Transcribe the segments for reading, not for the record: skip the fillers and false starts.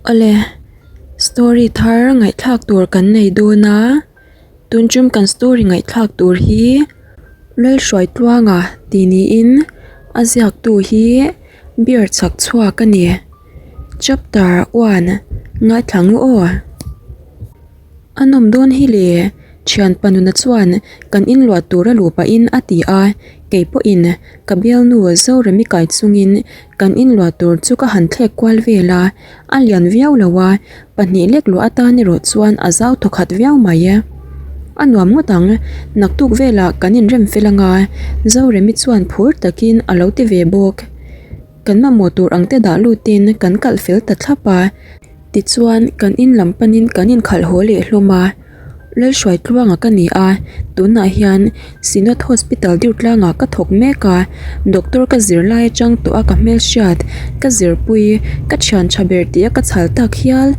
Awle, story thar ngaihthlak tur kan nei dawn a, tun tum kan story ngaihthlak tur hi Lalhruaitluanga tih niin a ziaktu hi beer chhak chhuak a ni. Chapter one ngaithla ngu aw. A nawm dawn hi le, thian panuna chuan kan inluah tur a luh pahin a ti a, kei pawhin ka bialnu Zoremi kai chungin kan inluah tur chu ka han thlek kual vel a, a lian viau lo a, pahnih lek luah atan erawh chuan a zau thawkhat viau mai. A nuam ngawt ang, naktuk velah kan inrem fel anga Zoremi chuan phur takin a lo ti ve bawk. Kan mamawh tur ang te dah lutin kan kalh fel ta thlap a. Tichuan, kan in lam panin kan inkhalh haw leh hlawm a. Lalhruaitluanga ka ni a, tunah hian Synod Hospital Diutlangah ka thawk mek a. Doctor ka zir lai atang tawh a ka hmelhriat, ka zirpui, ka thian tha ber tih a ka chhal tak hial.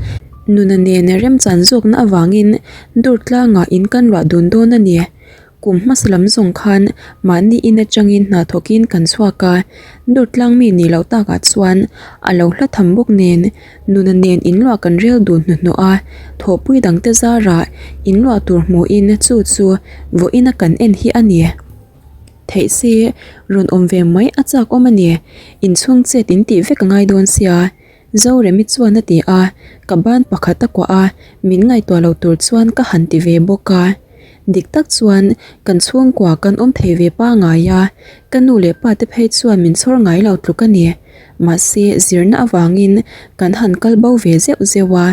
Nuna nen remchan zawkna avangin Durtlangah in kan luah dun dawn a ni. Kum hmasa lam zawng khan mahni in atangin hna thawkin kan chhuak a, Durtlang mi nih loh takah chuan a lo hla tham bawk nen nuna nen inluah kan rel dun hnuhnawh a, thawhpui dangte zarah inluah tur hmuhin chu chu vawiin a kan en hi a ni. Theih se rawn awm ve mai a chak awm a ni, inchhung chet in tih vek a ngai dawn sia. Zoremi chuan a ti a, ka ban pakhat a kuah a, min ngaihtuah lo tur chuan ka han ti ve bawk a. Dik tak chuan kan chhungkua kan awm thei ve pangai a, ka nu leh pa te phei chuan min chhawr ngai lo tluk a ni. Mahse zirna avangin kan han kal bo ve zeuh zeuh a,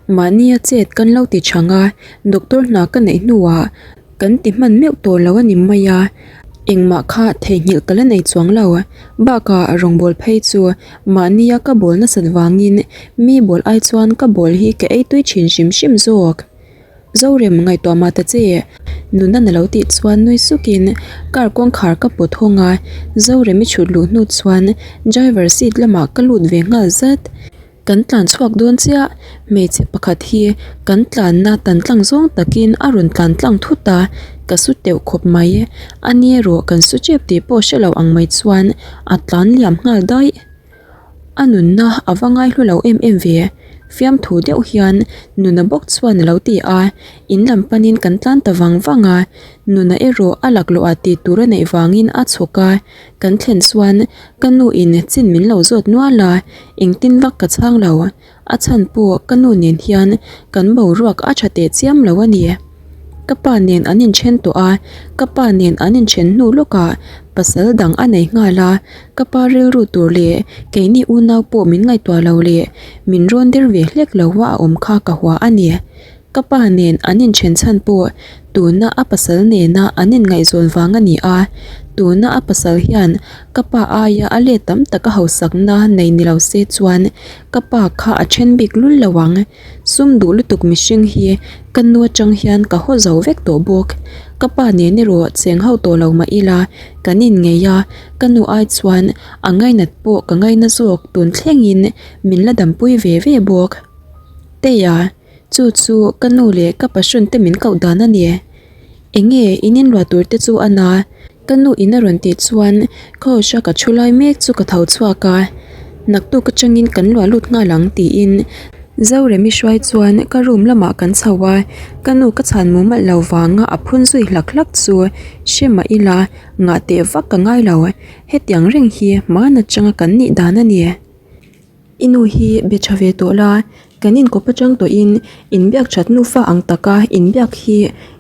mahnia chet kan lo ti chhang a, doctor hna ka neih hnuah Kan ti hman meuh tawh lo a ni mai a, engmah kha theihnghilh ka la nei chuang lo. Bakah rawngbâwl phei chu mahnia ka bawl nasat vangin mi bawl ai chuan ka bawl hi ka ei tui thin hrim hrim zawk. Zorem ngaihtuah mah ta che, nuna na lo tih chuan nui sukin car kawngkhar ka pawt hawng a, Zorem i chhut luh hnu chuan driver seat lamah ka lut ve nghal zat. Kan tlan chhuak dawn chiah, hmeichhe pakhat hi kan tlanna tan tlang zawng takin a rawn tlan tlang thut a, ka su teuh khawp mai. A ni erawh kan su tep tih pawh hre lo ang mai chuan a tlan liam nghal daih. A nunna a va ngai hlu lo em em ve, fiamthu deuh hian nuna bawk chuan a lo ti a, in lam panin kan tlan ta vang vang a, nuna erawh a laklawh ah tih tur a neih vangin a chhawk a. Kan thlen chuan ka nu in chin min lo zawt nual a, engtin vak ka chhang lo. A chhan pawh ka nu nen hian kan boruak a tha teh chiam lo a ni. Ka pa nen an inthen tawh a, ka pa nen an inthen hnu lawkah pasal dang a nei nghal a, ka pa rilru tur leh keini unau pawh min ngaihtuah lo leh min rawn der ve hlek lo a a awm kha ka hua a ni. Ka pa nen an inthen chhan pawh tuna a pasal nena an inngaihzawn vang a ni a, tuna a pasal hian ka pa aia a let tam taka hausakna nei ni lo se chuan ka pa kha a then bik lul lo ang. Sum duh lutuk mihring hi ka nu atang hian ka haw zo vek tawh bawk. Ka pa nen erawh cheng ho tawh lo mah ila kan inngei a, ka nu ai chuan a ngainat pawh ka ngaina zawk tun thlengin min la dampui ve ve bawk. Teia. Chu chu ka nu leh ka passion te min koh dan a ni. Enge in inluah tur te chu a na? Ka nu in a rawn tih chuan couch a ka thu lai mek chu ka tho chhuak a, naktuk atangin kan luah lut nghal ang tiin Zoremi hruai chuan ka room lamah kan chho a, ka nu ka chhan mumal lo vanga a phun zui hlak hlak chu hre mah ila ngah teh vak ka ngai lo, hetiang reng hi hmaan atanga kan nih dan a ni. I nu hi be tha ve tawh la, kan inkawp atang tawhin inbiak that nufa ang taka inbiak hi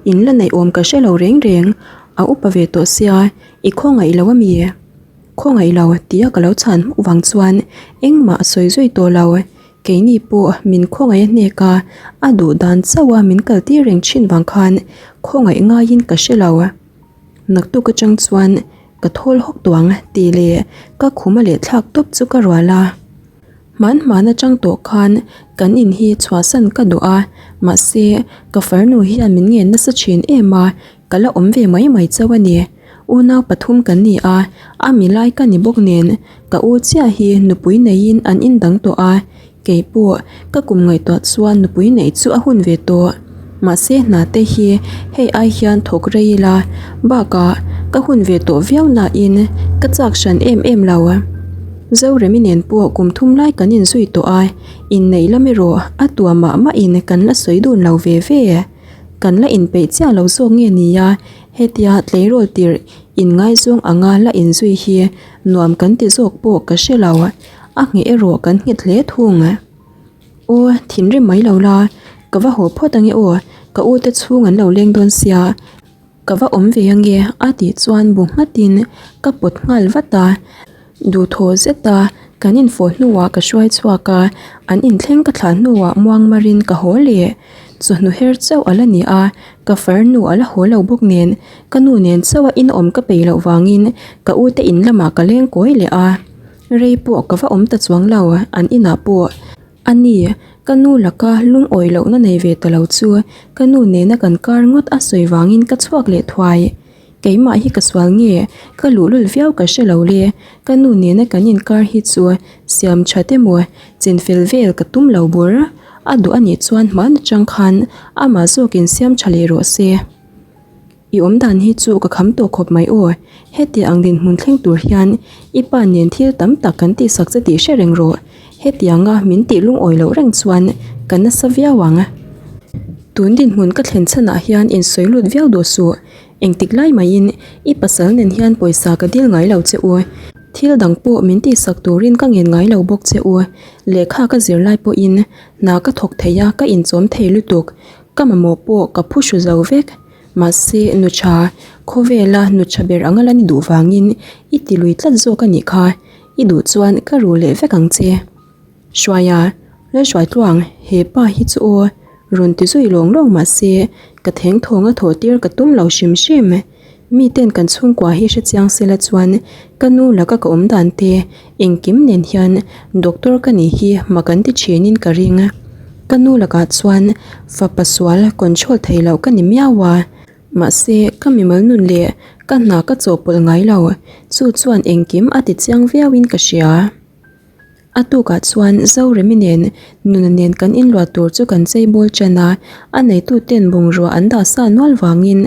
in la neih awm ka hre lo reng reng, a upa ve tawh sia, i khawngaih lo ami? Khawngaih lo tia ka lo chhan hmuk vang chuan engmah a sawi zui tawh lo, keini pawh min khawngaih a hnek a, a duh dan chauh a min kal tir reng thin vang khan khawngaih ngaiin ka hre lo. Naktuk atang chuan Ka thawl hawk tawh ang tih leh ka khum a leh thlak tawp chu ka rual a. Hman hman atang tawh khan kan in hi chhuahsan ka duh a, mahse ka farnu hian min ngen nasa thin em a, ka la awm ve mai mai chauh a ni. Unau pathum kan ni a, a milai ka ni bawk nen ka u chiah hi nupui neiin an indang tawh a, Kei pawh ka kum ngaihtuah chuan nupui neih chu a hun ve tawh. Mahse hna te hi hei ai hian thawk rei ila bakah ka hun ve tawh viau nain ka chak hran em em lo. Zoremi nen pawh kum thum lai kan inzui tawh a, inneih lam erawh a tua mah mahin kan la sawi dun lo ve ve. Kan la inpeih chiah lo zawk nge nia, hetia tleirawl tirh inngaizawng anga la inzui hi nuam kan ti zawk pawh ka hre lo, a ngheh erawh kan nghet hle thung. Aw, thinrim mai lo la, ka va haw phawt ange aw, ka u te chhung an lo leng dawn sia, ka va awm ve ange a tih chuan bu nghatin ka pawt nghal vat a, duhthaw zeta kan infawh hnuah ka hruai chhuak a, an inthleng ka thlah hnuah muang marin ka haw leh. Chawhnu her chauh a la ni a, ka farnu a la haw lo bawk nen, ka nu nen chauha inawm ka peih loh vangin ka u te in lamah ka leng kawi leh a. Rei pawh ka va awm ta chuang lo, an inah pawh. A ni, ka nu laka lungawi lohna nei ve ta lo chu ka nu nena kan kar ngawt a sawi vangin ka chhuak leh thuai. Keimah hi ka sual nge, ka luhlul viau ka hre lo le, ka nu nena kan inkar hi chu siam that emaw chinfel vel ka tum lo bur. A duh a nih chuan hman atang khan amah zawkin siam tha leh rawh se. I awm dan hi chu ka kham tawh khawp mai aw, heti ang dinhmun thleng tur hian i pa nen thil tam tak kan tihsak che tih hre reng rawh, hetianga min tih lungawi loh reng chuan ka nasa viau ang. Tun dinhmun ka thlen chhanah hian insawi lut viau duh suh, engtik lai maiin i pasal nen hian pawisa ka dil ngai lo che u, thil dang pawh min tihsak turin ka ngen ngai lo bawk che u, lehkha ka zir lai pawhin hna ka thawk thei a ka inchawm thei lutuk, ka mamawh pawh ka phu hru zo vek. Mahse, nu tha, khawvela nu tha ber anga la ni duh vangin i ti lui tlat zawk a nih kha, i duh chuan ka ru leh vek ang che. Hruaia, Lalhruaitluang, he pa hi chu aw, rawn ti zui lawng lawng mahse, ka theng thawnga thawh tir ka tum lo hrim hrim. Miten kan chhungkua hi hrechiang sela chuan ka nu laka ka awm dan te engkim nen hian doctor ka nih hi mak an ti thinin ka ring. Ka nu lakah chuan fapa sual control thei loh ka ni miau a, mahse ka mimal nun leh ka hna ka chawhpawlh ngai lo, chu chuan engkim a ti chiang viauin ka hria. A tukah chuan Zoremi nen nuna nen kan inluah tur chu kan chei bawl ṭan a, a neituten bungrua an dah sa nual vangin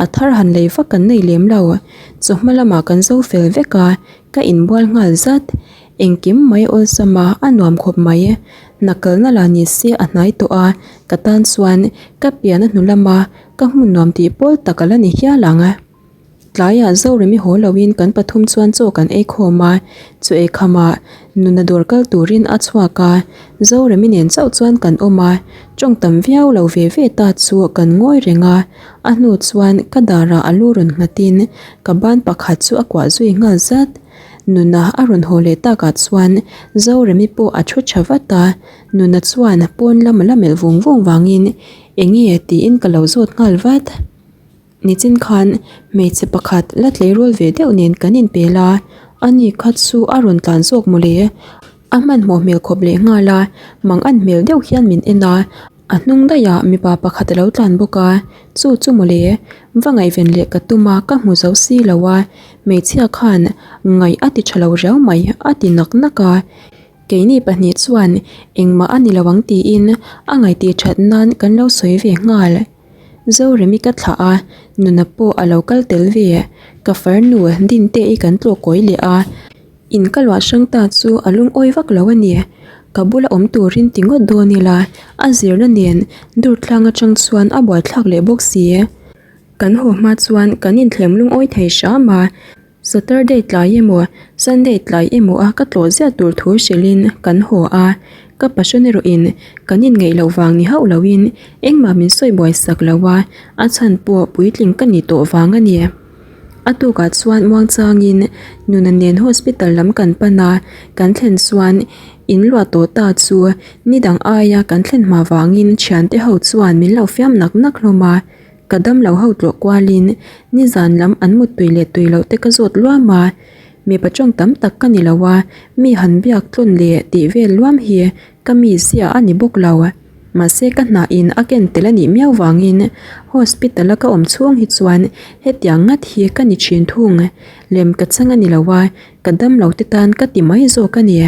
a thar han lei vak kan nei lem lo. Chawhma lamah kan zo fel vek a, ka inbual nghal zat. Engkim mai awlsam a, a nuam khawp mai. Hna kalna lah ni se a hnai tawh a, ka tan chuan ka pian a hnu lama ka hmun nuam tih pawl tak a la ni hial ang. Tlaiah Zoremi haw loin kan pathum chuan chaw kan ei khawm a, chaw ei khamah nuna dawr kal turin a chhuak a, Zoremi nen chauh chuan kan awm a, tawng tam viau lo ve ve ta chu kan ngawi reng a, a hnu chuan ka darah a lu rawn nghatin ka ban pakhat chu a kuah zui nghal zat. Nuna a rawn haw leh takah chuan Zoremi pawh a thu tha vat a, Nuna chuan pawn lam a la melh vung vung vangin enge tiin ka lo zawt nghal vat. Nichin khan hmeichhe pakhat la tleirawl ve deuh nen kan inpel a, ani kha chu a rawn tlan zawk mawle. A hmanhmawh hmel khawp leh nghal a, mang an hmel deuh hian min en a, a hnung daihah mipa pakhat a lo tlan bawk a, chu chu mawle va ngaihven leh ka tum a ka hmu zo si lo a, hmeichhia khan ngaih a ti tha lo riau mai a ti nak nak a. Keini pahnih chuan engmah a ni lo ang tiin a ngaih that nan kan lo sawi ve nghal. Zoremi ka thlah a, nuna pawh a lo kal tel ve. Ka farnu Dinte i kan tlawh kawi leh a, in ka luah hrang ta chu a lungawi vak lo a ni. Ka bula awm turin ti ngawt dawn ila, a zirna nen Durtlang atang chuan a buaithlak leh bawk si. Kan haw hma chuan kan inthlem lungawi thei hram a. Saturday tlai emaw Sunday tlai emaw a ka tlawh ziah tur thu hrilhin kan haw a, ka passion erawhin kan inngeih loh vang ni hauh loin engmah min sawi buai sak lo a, a chhan pawh puitling ka nih tawh vang a ni. A tukah chuan muangchangin nuna nen hospital lam kan pan a, kan thlen chuan in luah tawh ta chu nidang aia kan thlen hma vangin thiante ho chuan min lo fiam nak nak hlawm a. Ka damlo ho tlawh kualin nizan lam an muttui leh tui loh te ka zawt luam a, mipa tawng tam tak ka ni lo a, mi han biak tlawn leh tih vel luam hi ka mi zia a ni bawk lo. Mahse ka hnah in a ken tel a nih miau vangin hospital a ka awm chhung hi chuan hetiang ngat hi ka ni thin thung. Lem ka chang a ni lo a, ka damlo te tan ka ti mai zawk a ni.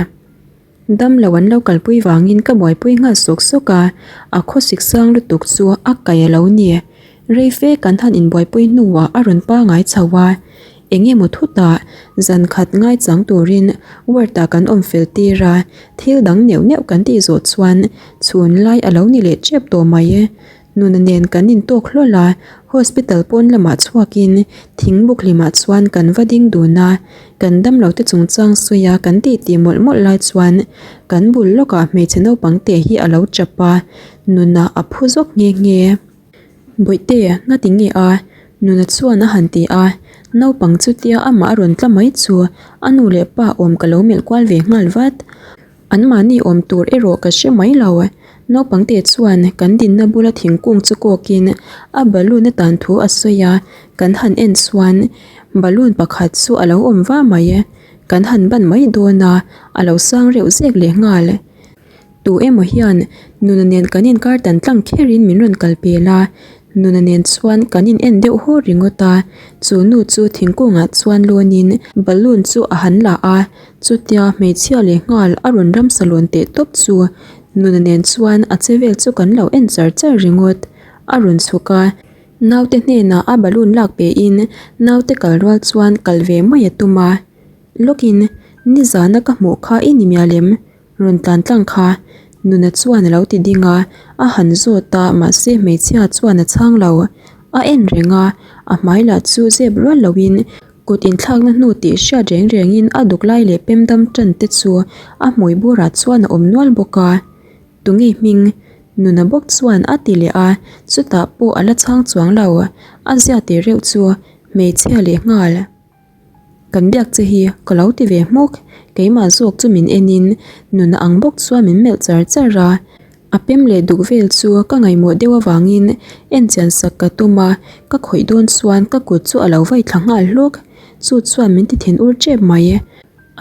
Damlo an lo kalpui vangin ka buaipui nghal sawk sawk a, a khawsik sang lutuk chu a kai a lo ni. Rei fe kan han inbuaipui hnuah a rawn pangai chho a. Eng emaw thutah zan khat ngaichang turin ward ah kan awm fel tir a, thil dang neuh neuh kan tih zawh chuan chhun lai a lo ni leh tep tawh mai. Nuna nen kan intawk hlawl a, hospital pawn lamah chhuakin thingbuk hlimah chuan kan va ding dun a, kan damlo te chungchang sawi a kan titi mawlh mawlh lai chuan kan bul lawkah hmeichhe naupang te hi a lo tap a, Nuna a phu zawk nghe nghe. Bawihte, ngati nge a? Nuna chuan a han ti a, naupang chutia amah a rawn tla mai chu a nu leh pa awm ka lo melh kual ve nghal vat. Anmahni awm tur erawh ka hre mai lo. Naupang te chuan kan dinna bula thingkung chu kawkin a balloon a tan thu a sawi a, kan han en chuan balloon pakhat chu a lo awm va mai. Kan han ban mai dawn a, a lo sang reuh zek leh nghal. Tu emaw hian nuna nen kan inkar tan tlang kherin min rawn kal pel a, nuna nen chuan kan in en deuh haw ringawt a, chu nu chu thingkungah chuan lawnin balloon chu a han la a, chutia hmeichhia leh nghal a rawn ramsa lawn teh tawp chu nuna nen chuan a che vel chu kan lo en char char ringawt, a rawn chhuk a, naute hnenah a balloon lak pe in naute kal rual chuan kal ve mai a tum a, lawkin nizana ka hmuh kha i ni mial em? Rawn tlan tlang kha Nuna chuan a lo ti ding a, a han zawt a mahse hmeichhia chuan a chhang lo. A en reng a, a hmai lah chu zep rual loin kut inthlakna hnu tih hriat reng rengin a duk lai leh pem dam tan te chu a hmui burah chuan a awm nual bawk a. Tunge hming? Nuna bawk chuan a ti leh a, chutah pawh a la chhang chuang lo. A zia tih reuh chu hmeichhia leh nghal. Kan biak che hi ka lo ti ve hmawk, keimah zawk chu min en in nuna ang bawk chuan min melh char char a, a pem leh duk vel chu ka ngaihmawh deuh avangin en chian sak ka tum a, ka khawih dawn chuan ka kut chu a lo vai thla nghal hlawk, chu chuan min ti thin ur tep mai.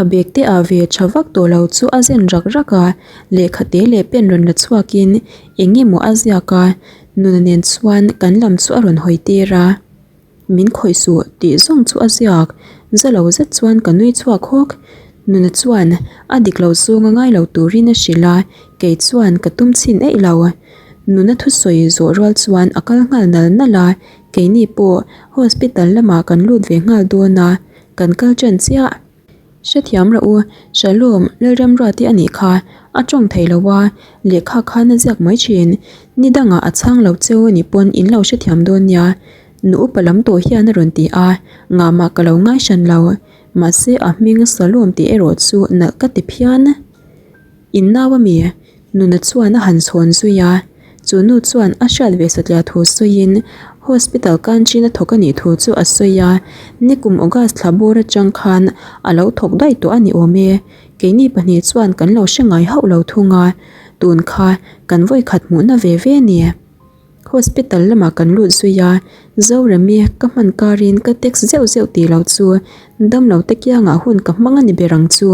A bag te ah ve tha vak tawh lo chu a zen rak rak a, lehkha te leh pen rawn la chhuak in eng emaw a ziak a, nuna nen chuan kan lam chu a rawn hawi tir a. Min khawih suh tih zawng chu a ziak, za lo zet chuan ka nui chhuak hawk. Nuna chuan a dik lo zawnga ngai lo turin a hrilh a, kei chuan ka tum chhin eih lo. Nuna thusawi zawh rual chuan a kal nghal nal nal a, keini pawh hospital lamah kan lut ve nghal dawn a, kan kal ṭan chiah. Hrethiam rawh u, Shalom, Lalramruati a nih kha, a tawng thei lo a, lehkha khan a ziak mai thin. Ni dangah a chhang lo cheu a nih pawn in lo hrethiam dawn nia. Nu upa lam tawh hian a rawn ti a, ngahmah ka lo ngai hran lo. Mahse a hming Shalom tih erawh chu nalh ka ti phian. In nau a mi? Nuna chuan a han chhawn zui a, chu nu chuan a hriat ve satliah thu sawiin hospital canteen a thawk a nih thu chu a sawi a, nikum August thla bawr atang khan a lo thawk daih tawh a ni awm e, keini pahnih chuan kan lo hre ngai hauh lo thung a, tun kha kan vawikhat hmuhna ve ve a ni. Hospital lamah kan lut zui a, Zoremi ka hman karin ka text zeuh zeuh tih lo chu damlo te kiangah hun ka hmang a ni ber ang chu.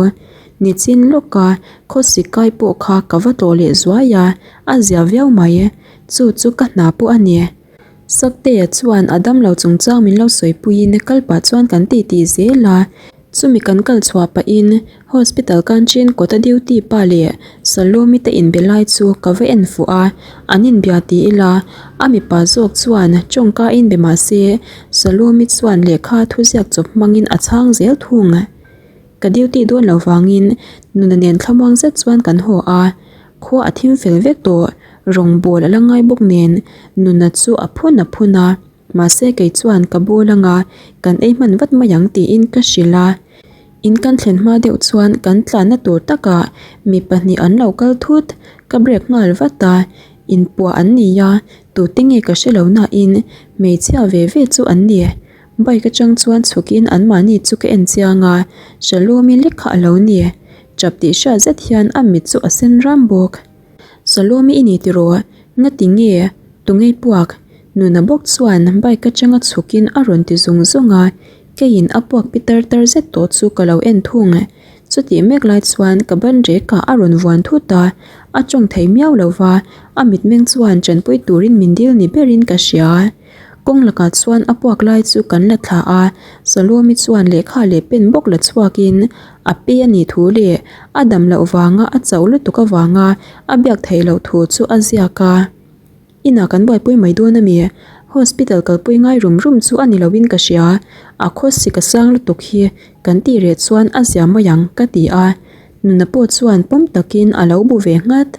Nichin lawka khawsik kai pawh kha ka va tlawh leh zuai a, a zia viau mai. Chu chu ka hna pawh a ni. Saktea chuan a damlo chungchang min lo sawipuiin kal pah chuan kan titi zel a. Chumi kan kal chhuah pahin hospital canteen kawta duty pa leh Salomi te inbe lai chu ka va en fuh a, an inbia ti ila a mipa zawk chuan tawngka inbe mah se Salomi chuan lehkha thuziak chawp hmangin a chhang zel thung. Ka duty dawn lo vangin nuna nen thlamuang zet chuan kan haw a, khua a thim fel vek tawh, rawngbawl a la ngai bawk nen nuna chu a phun a phun a. Mahse kei chuan ka bul anga kan ei hman vat mai ang tiin ka hrilh a. In kan thlen hma deuh chuan kan tlanna tur takah mi pahnih an lo kal thut, ka break nghal vat a, inpuah an ni a, tute nge ka hre lo nain hmeichhia ve ve chu an ni. Bike atang chuan chhukin anmahni chu ka en chiang a, Shalom-i lek kha a lo ni. Tap tih hriat zet hian a mit chu a sen ram bawk. Salome i ni tiraw? Ngati nge? Tungei puak? Nuna bawk chuan bike atanga chhukin a rawn ti zung zung a, keiin a puak pi tar tar zet tawh chu ka lo en thung. Chutih mek lai chuan ka ban rekah a rawn vuan thut a, a tawng thei miau lo va, a mitmeng chuan tanpui turin min dil ni berin ka hria. Kawng lakah chuan a puak lai chu kan la thla a, Salome chuan lehkha leh pen bawk la chhuakin a pe a nih thu leh a dam loh vanga a chauh lutuk avanga a biak theih loh thu chu a ziak a. Inah kan buaipui mai dawn a mi? Hospital kalpui ngai rum rum chu a ni loin ka hria, a khawsik a sang lutuk hi kan tih reh chuan a zia mai ang ka ti a, Nuna pawh chuan pawm takin a lo bu ve nghat.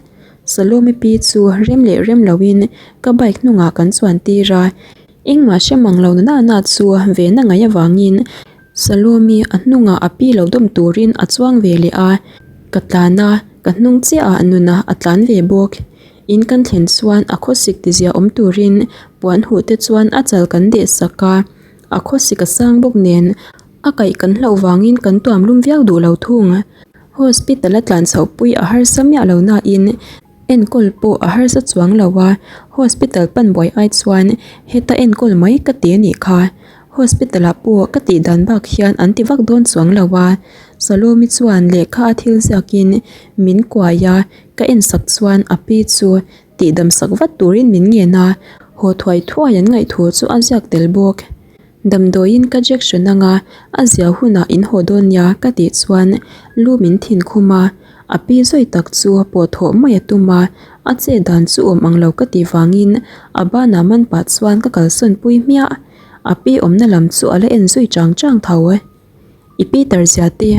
Salome pi chu rem leh rem loin ka bike hnungah kan chuan tir a, engmah hre mang lo na na chu ve na ngaih avangin Salome a hnungah a pi lo dawm turin a chuang ve leh a, ka tlan a, ka hnung chiahah Nuna a tlan ve bawk. In kan thlen chuan a khawsik tizia awm turin puan huh te chuan a chal kan deh sak a, a khawsik a sang bawk nen a kaih kan hlauh vangin kan tuam lum viau duh lo thung. Hospital a tlan chhoh pui a harsa miah lo nain enkawl pawh a harsa chuang lo a, hospital pan buai ai chuan heta enkawl mai ka ti a nih kha. Hospital ah pawh ka tih dan bak hian an ti vak dawn chuang lo a, Salome chuan lehkha a thil ziakin min kuai a, Ka ensak chuan a pi chu tihdam sak vat turin min ngen a, haw thuai thuai an ngaih thu chu a ziak tel bawk. Damdawiin ka jection anga a zia hunah in haw dawn nia ka tih chuan lu min thin khum a, a pi zawi tak chu pawh thawh mai a tum a, a che dan chu awm ang lo ka tih vangin a banah man pah chuan ka kalsawn pui hmiah. A pi awmna lam chu a la en zui chang chang tho. I Peter zia te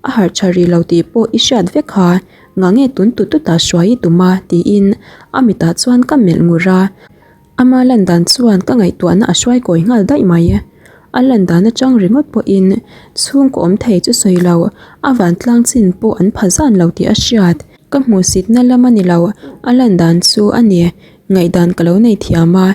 a harh tha rih lo tih pawh i hriat vek kha, ngah nge tun tut tut ah hruai i tum a tiin a mitah chuan ka melh ngur a, ama lan dan chuan ka ngaihtuahna a hruai kawi nghal daih mai. A lan dan atang ringawt pawhin chhungkaw awm thei chu sawi lo, a vantlang chin pawh an pha zan lo tih a hriat. Ka hmuhsitna lam a ni lo, a lan dan chu a ni, ngaihdan ka lo nei thiam a.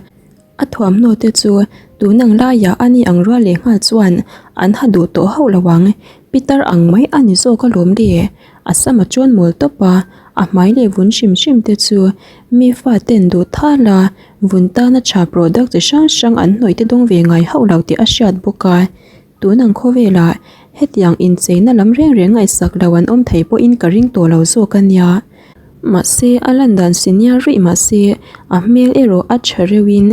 A thuamhnaw te chu tun ang laiah a ni ang rual leh nghal chuan an ha duh tawh hauh lo ang. Pitar ang mai a ni zawk alawm le. A sam a chawn mawl tawp a, a hmai leh vun hrim hrim te chu mi fa ten duh thal a, vun tana tha product chi hrang hrang an hnawih te dawng ve ngai hauh lo tih a hriat bawk a. Tun ang khawvelah hetiang incheina lam reng reng ngaihsak lo an awm thei pawhin ka ring tawh lo zawk a nia. Mahse, a lan dan senior rih mahse, a hmel erawh a tha reuhin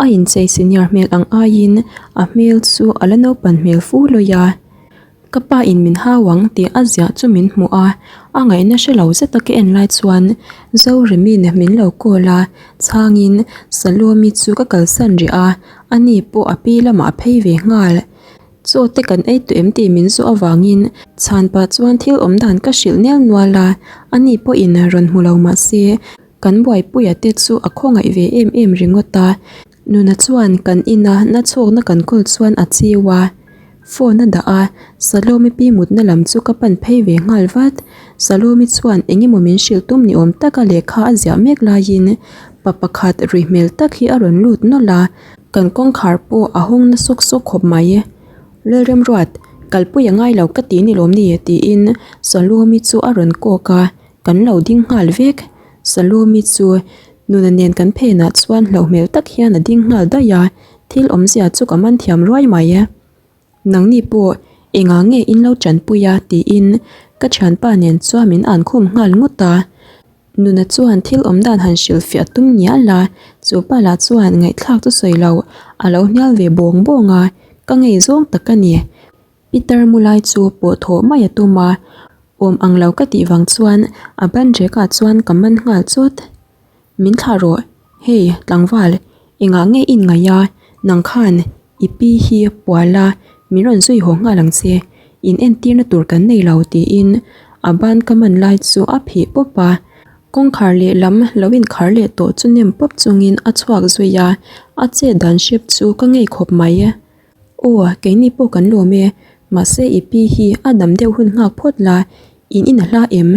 a inchei senior hmel ang aiin a hmel chu a la naupan hmel fu lawi a. Ka pa in min hau ang tih a ziah chu min hmuh a, a ngaihna hre lo zeta ka en lai chuan Zoremi'n min lo call a, chhangin Salome chu ka kalsan rih a. Ani pawh a pi lamah a phei ve nghal. Chaw te kan ei tawh em tih min zawh avangin chhan pah chuan thil awm dan ka hrilh nel nual a, ani pawhin rawn hmu lo mah se kan buaipuia te chu a khawngaih ve em em ringawt a. Nuna chuan kan ina nachhawkna kan kawl chuan a chiu a. Phone a dah a, Salome pi mutna lam chu ka pan phei ve nghal vat. Salome chuan eng emaw min hrilh tum ni awm taka lehkha a ziah mek laiin pa pakhat rui hmel tak hi a rawn lut nawlh a, kan kawngkhar pawh a hawng na sawk sawk khawp mai. Lalremruat, kalpui a ngai lo ka ti ni lawm ni? tiin Salome chu a rawn kawk a, kan lo ding nghal vek. Salome chu nuna nen kan phenah chuan hlauh hmel tak hian a ding nghal daih a. Thil awmzia chu ka man thiam ruai mai e. Nangni pawh engah nge in lo tanpui a tiin ka thianpa nen chuan min an khum nghal ngawt a. Nuna chuan thil awmdan han hrilhfiah tum ngial a, chu pa lah chuan ngaihthlak chu sawi lo a lo hnial ve bawng bawng a, ka ngei zawng tak a ni. Peter mu lai chu pawh thawh mai a tum a, awm ang lo ka tih vang chuan a ban rekah chuan ka man nghal chawt. Min thlah rawh, hei tlangval, engah nge i inngaih a, nang khan i pi hi pual a, min rawn zui haw nghal ang che, in entirna tur kan nei lo tiin a ban ka man lai chu a phih pawp a, kawngkhar lehlam lo inkhar leh tawh chu nem pawp chungin a chhuak zui a, a chet dan hrep chu ka ngei khawp mai. Aw, keini pawh kan lawm e, mahse i pi hi a dam deuh hun nghak phawt la, in in a hla em?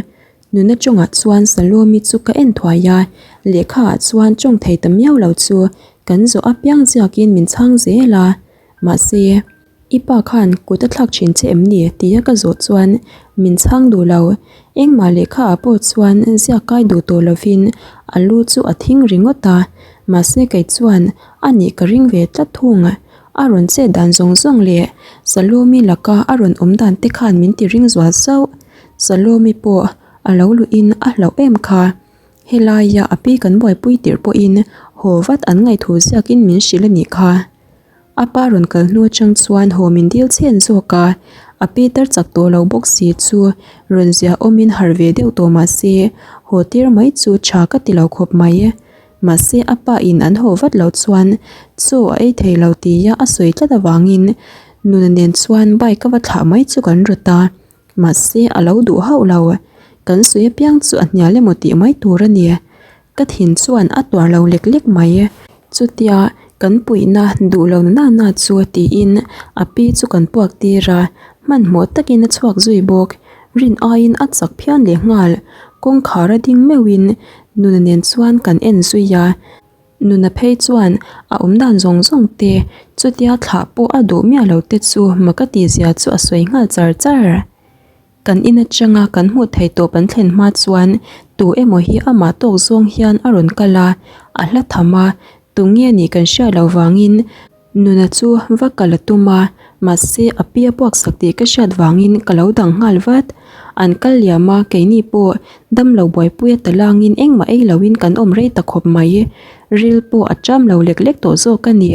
Nuna tawngah chuan Salome chu ka en thuai a, lehkha ah chuan tawng thei ta miau lo chu kan zawh apiang ziakin min chhang zel a, mahse i pa khan kut a thlak thin che em ni tia ka zawh chuan min chhang duh lo, engmah lehkha ah pawh chuan ziak kai duh tawh lovin a lu chu a thing ringawt a, mahse kei chuan a nih ka ring ve tlat thung. A rawn chet dan zawng zawng leh Salome laka a rawn awm dan te khan min ti ring zual sauh. Salome pawh a lo luhin a hlauh em kha. Helaia a pi kan buaipui tirh pawhin haw vat an ngaih thu ziakin min hrilh a nih kha. A pa rawn kal hnu atang chuan haw min dil chhen zawk a, a pi tar chak tawh lo bawk si chu rawn zia awmin harh ve deuh tawh mah se haw tir mai chu tha ka ti lo khawp mai. Mahse a pa in an haw vat lo chuan chaw a ei thei lo tia a sawi tlat avangin Nuna nen chuan bike a va thlah mai chu kan rawt a. Mahse a lo duh hauh lo. Kan sawi apiang chu a hnial emaw tih mai tur a ni. Ka thin chuan a tuar lo lek lek mai. Chutia kan puihna duh lo na na chu tiin a pi chu kan puak tir a, hmanhmawh takin a chhuak zui bawk. Rin aiin a chak phian leh nghal. Kawngkhar a ding meuhin Nuna nen chuan kan en zui a. Nuna phei chuan a awm dan zawng zawng te, chutia thlah pawh a duh miah lo te chu mak a tihzia chu a sawi nghal char char. Kan in atanga kan hmuh theih tawp an thlen hma chuan tu emaw hi amah tawk zawng hian a rawn kal a, a hla tham a, tunge nih kan hriat loh vangin Nuna chu va kal a tum a, mahse a pi a puak sak tih ka hriat vangin ka lo dang nghal vat. An kal liam a, keini pawh damlo buaipui a talangin engmah ei loin kan awm rei ta khawp mai. Ril pawh a ṭam lo lek lek tawh zawk a ni.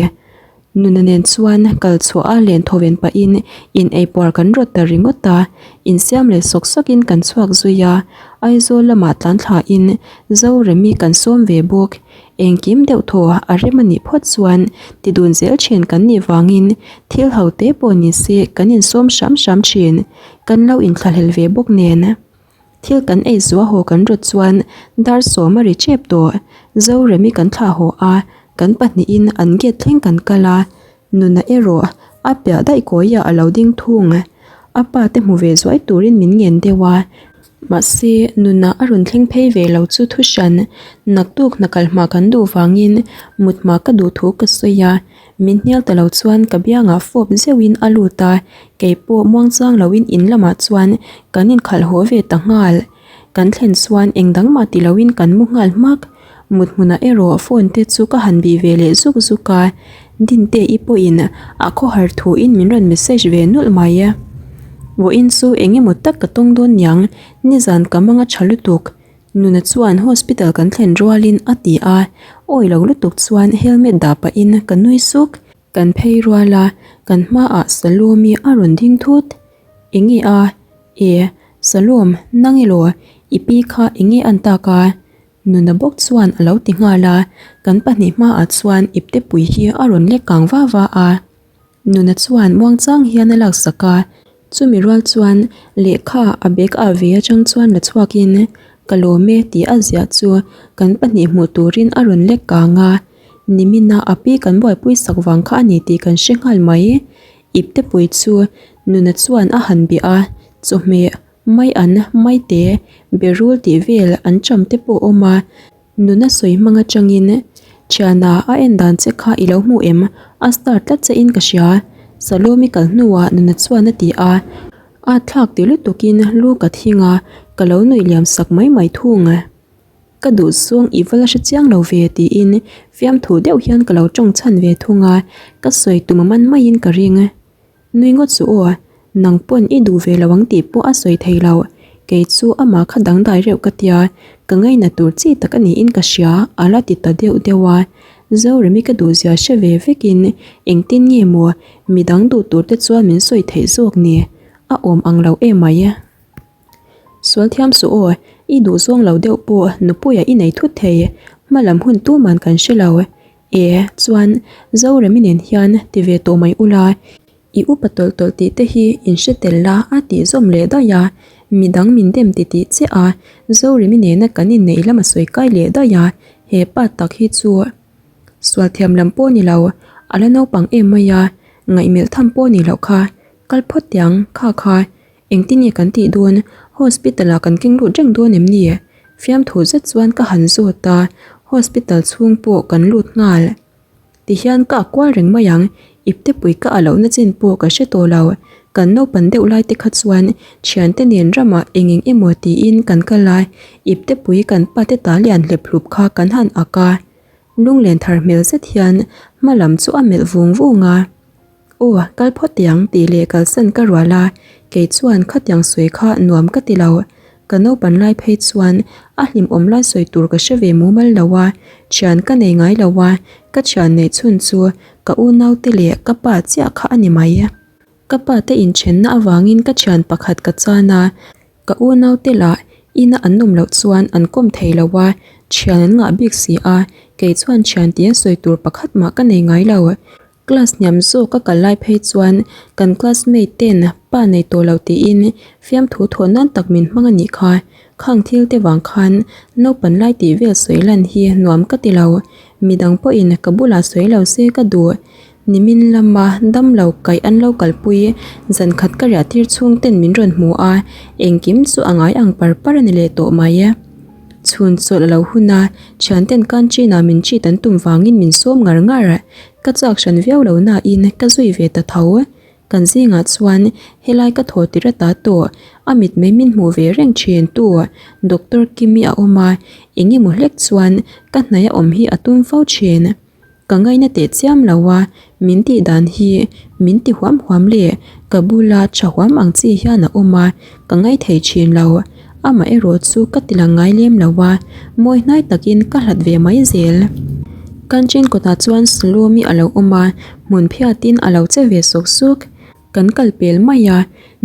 Nuna nen chuan kal chhuah a len thawven pahin in eipuar kan rawt ta ringawt a, insiam leh sawk sawkin kan chhuak zui a, Aizawl lamah tlan thlain Zoremi kan sawm ve bawk. Engkim deuh thaw a rem a nih phawt chuan ti dun zel thin kan nih vangin thil ho te pawh ni se kan insawm hram hram thin, kan lo inthlahlel ve bawk nen. Thil kan ei zuah haw kan rawt chuan dar sawm a ri tep tawh. Zoremi kan thlah haw a, kan pahnihin an gate thleng kan kal a, Nuna erawh a piah daih kawiah a lo ding thung. A pa te hmu ve zuai turin min ngen deuh a, mahse Nuna a rawn thleng phei ve lo chu thu hran naktuk hna kal hma kan duh vangin mut hma ka duh thu ka sawi a. Min hnial ta lo chuan ka biangah fawp zeuhin a lut a, kei pawh muangchang loin in lamah chuan kan inkhalh haw ve ta nghal. Kan thlen chuan eng dang mah ti loin kan mu nghal hmak. Mut hmunah erawh phone te chu ka han bih ve leh zuk zuk a, Dinte-i pawhin a khawhar thuin min rawn message ve nulh mai. Vawiin chu eng emaw tak ka tawng dawn niang, nizan ka mang a tha lutuk. Nuna chuan hospital kan thlen rualin a ti a, awi lo lutuk chuan helmet dah pahin ka nui suk. Kan phei rual a, kan hmaah Salome a rawn ding thut. Enge a? E, Salome, nang elaw? I pi kha enge an tak a? Nuna bawk chuan a lo ti nghal a, kan pahnih hmaah chuan iptepui hi a rawn lek kang va va a. Nuna chuan muangchang hian a laksak a, chumi rual chuan lehkha a bag ah ve atang chuan la chhuakin ka lawm e tih a ziah chu kan pahnih hmuh turin a rawn lek kang a, nimina a pi kan buaipui sak vang kha a ni tih kan hre nghal mai. Iptepui chu Nuna chuan a han bia a, chawhmeh mai an maite berul tih vel an cham te pawh a awm a. Nuna sawi hmang atangin, Thiana, a en dan che kha i lo hmu em? A star tlat che in ka hria. Salome kal hnuah Nuna chuan a ti a. A thlak ti lutukin lu ka thing a, ka lo nuih liam sak mai mai thung. Ka duh zawng i va la hre chiang lo ve tiin fiamthu deuh hian ka lo tawng chhan ve thung a, ka sawi tum a man maiin ka ring. Nui ngawt suh aw, nang pawn i duh ve lo ang tih pawh a sawi thei lo. Kei chu amah kha dangdai reuh ka tia, ka ngaina tur chi tak a niin ka hria, a la ti ta deuh deuh a. Zoremi ka duhzia hre ve vekin engtin nge maw midang duh tur te chuan min sawi theih zawk ni? A awm ang lo emai. Sual thiam suh aw, i duh zawng lo deuh pawh nupuia i nei thut thei, hmalam hun tuman kan hre lo. E, chuan Zoremi nen hian ti ve tawh mai ula, i upa tawlh tawlh tih te hi in hre tel la a tih zawm leh daih a, midang min dem ti tih chiah a, Zoremi nena kan inneih lam a sawi kai leh daih a, he pa tak hi chu sual thiam lam pawh ni lo, a la naupang em mai a, ngaihmelh tham pawh ni loh kha, kal phawt tiang kha kha Engtin nge kan tih dawn? Hospital ah kan keng lut reng dawn em ni? Fiamthu zet chuan ka han zawt a, hospital chhung pawh kan lut nghal. Tihian ka kual reng mai ang, iptepui ka a lohna chin pawh ka hre tawh lo. Kan naupan deuh lai te kha chuan thiante nen ramah eng eng emaw tiin kan kal a, iptepui kan pa te ta lian hlep hlup kha kan han ak a. Lunglen thar hmel zet hian hma lam chu a melh vung vung a. Aw, kal phawt teh ang tih leh kalsan ka rual a, kei chuan khatiang sawi kha nuam ka ti lo. Ka naupan lai phei chuan a hlimawm lai sawi tur ka hre ve mumal lo a, thian ka nei ngai lo a, ka thian neih chhun chu ka unaute leh ka pa chiah kha a ni mai. Ka pa te inthenna avangin ka thian pakhat ka chan a, Ka unaute lah ina an awm loh chuan an kawm thei lo a, Thian an ngah bik si a, kei chuan thian tia sawi tur pakhat mah ka nei ngai lo. Class hniam zawk ka kal lai phei chuan kan classmate ten pa nei tawh lo tiin fiamthu thawh nan tak min hmang a nih kha. Khang thil te vang khan naupan lai tih vel sawi lan hi nuam ka ti lo. Midang pawhin ka bulah sawi lo se ka duh. Nimin lama damlo kaih an lo kalpui zan khat ka riah tir chhung ten min rawn hmu a, engkim chu a ngai ang par par a ni leh tawh mai. Chhun chawlh a lo hun a, thianten canteen ah min treat an tum vangin min sawm ngar ngar. Ka chak hran viau lo nain ka zui ve ta tho. Kan zingah chuan helai ka thaw tir ata tawh a mitmei min hmuh ve reng thin tu Doctor Kimi a awm a, eng emaw hlek chuan ka hnaih a awm hi a tum fo thin. Ka ngaina teh chiam lo a, min tih dan hi min ti huam huam leh ka bula tha huam ang chi hian a awm a, ka ngai thei thin lo. Amah erawh chu ka ti lang ngai lem lo a, mawi hnai takin ka hlat ve mai zel. Kanchen kawtah chuan Salome a lo awm a, hmun phiatin a lo che ve sawk sawk. Kan kal pel mai a,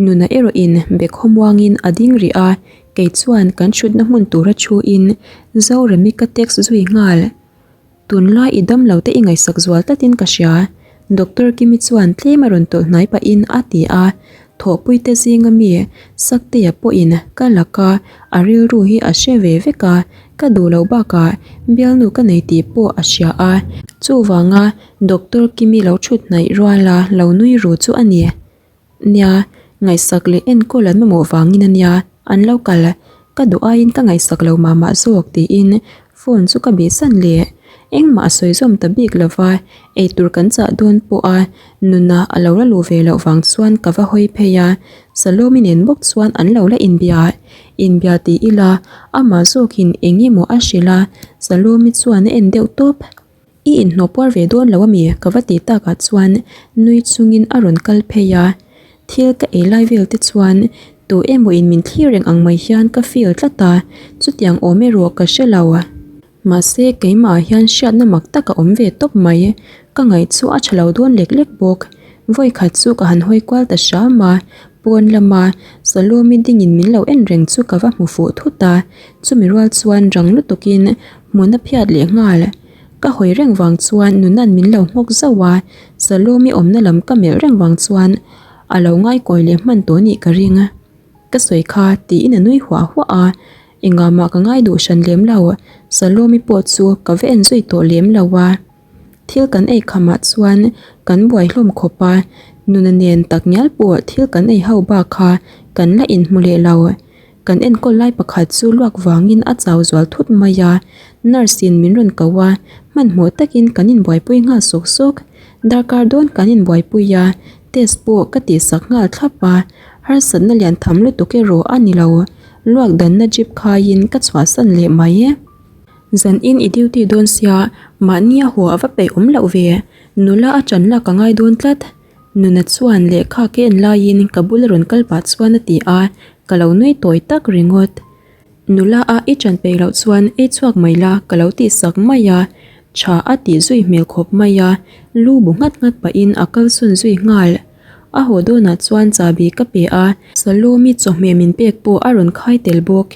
nuna erawhin be khawmuangin a ding rih a, kei chuan kan thutna hmun tura thuin Zoremi ka text zui nghal. Tunlai i damlo te i ngaihsak zual tlatin ka hria, Doctor Kimi chuan tlem a rawn tawlh hnai pahin a ti a, thawhpui te zinga mi Saktea pawhin ka laka a rilru hi a hre ve vek a, ka duh loh bakah bialnu ka nei tih pawh a hria a, chuvanga Doctor Kimi lo thut hnaih ruala lo nui ru chu a ni. Nia, ngaihsak leh enkawl an mamawh vangin a nia, an lo kal. Ka duh aiin ka ngaihsak lo mah mah zawk tiin phone chu ka bihsan leh. Engmah a sawi zawm ta bik lo va, eitur kan chah dawn pawh a nuna a lo la luh ve loh vang chuan ka va hawi phei a, Salome nen bawk chuan an lo la inbia. Inbia ti ila, amah zawkin eng emaw a hrilh a, Salome chuan a en deuh tawp. I inhnawh puar ve dawn lo ami? Ka va ti takah chuan nui chungin a rawn kal phei a, thil ka ei lai vel te chuan tu emaw in min thlir reng ang mai hian ka feel tlat a, chutiang awm erawh ka hre lo. Mahse keimah ah hian hriatna mak tak a awm ve tawp mai, ka ngaih chu a tha lo dawn lek lek bawk. Vawikhat chu ka han hawi kual ta hram a, pawn lama Salome dingin min lo en reng chu ka va hmu fuh thut a, chumi rual chuan rang lutukin hmun a phiat leh nghal. Ka hawi reng vang chuan Nuna'n min lo nghawk zauh a, Salome awmna lam ka melh reng vang chuan a lo ngaikawi leh hman tawh nih ka ring. Ka sawi kha tiin a nui huah huah a, engah mah ka ngai duh hran lem lo, Salome pawh chu ka va en zui tawh lem lo a. Thil kan ei khamah chuan kan buai hlawm khawp a, Nuna nen tak ngial pawh thil kan ei ho bak kha kan la inhmu leh lo. Kan enkawl lai pakhat chu luak vangin a chau zual thut mai a, nurse in min rawn ko a, hmanhmawh takin kan inbuaipui nghal sawk sawk. Darkar dawn kan inbuaipui a, test pawh ka tihsak nghal thlap a, harsatna lian tham lutuk erawh a ni lo, luak danna drip khaiin ka chhuahsan leh mai. Zan in i duty dawn sia, mahni a haw a va peih awm loh ve, nula a ṭan lak a ngai dawn tlat. Nuna chuan lehkha ka en laiin ka bula rawn kal pah chuan a ti a, ka lo nui tawi tak ringawt. Nula a i ṭan peih loh chuan ei chhuak mai la ka lo tih sak mai a, ṭha a tih zui hmel khawp mai a, lu bu nghat nghat pahin a kal sawn zui nghal. A haw dawnah chuan chahbi ka pe a, Salome chawhmeh min pek pawh a rawn khai tel bawk.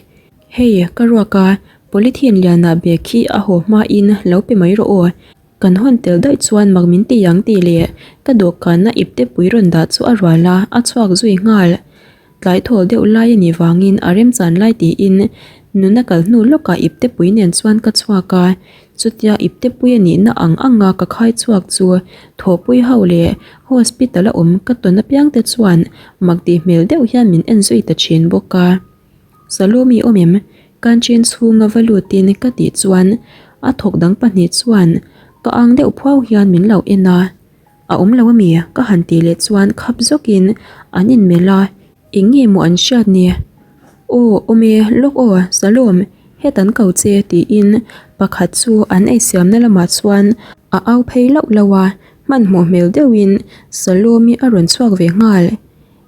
Hei, ka ruak a, polythene lianah bag hi a haw hmain lo pe mai rawh aw. Kan hawn tel daih chuan mak min ti ang tih leh ka dawhkanna ipte pui rawn dah chu a rual a, a chhuak zui nghal. Tlai thawl deuh lai a nih vangin a remchan lai tiin nuna kal hnu lawkah ipte pui nen chuan ka chhuak a, chutia ipte pui a nihna ang anga ka khai chhuak chu thawhpui ho leh hospital a awm ka tawn apiang te chuan mak tih hmel deuh hian min en zui ta thin bawk a. Salome awm em? Canteen chhunga va lutin ka tih chuan a thawk dang pahnih chuan ka ang deuh phuau hian min lo en a, A awm lo ami? Ka han tih leh chuan khap zawkin an inmelh a, eng nge maw an hriat ni? Aw awm e, lawk aw, Salome, het an ko che tiin pakhat chu an eisiamna lamah chuan a au phei lauh lauh a, hmanhmawh hmel deuhin Salome a rawn chhuak ve nghal.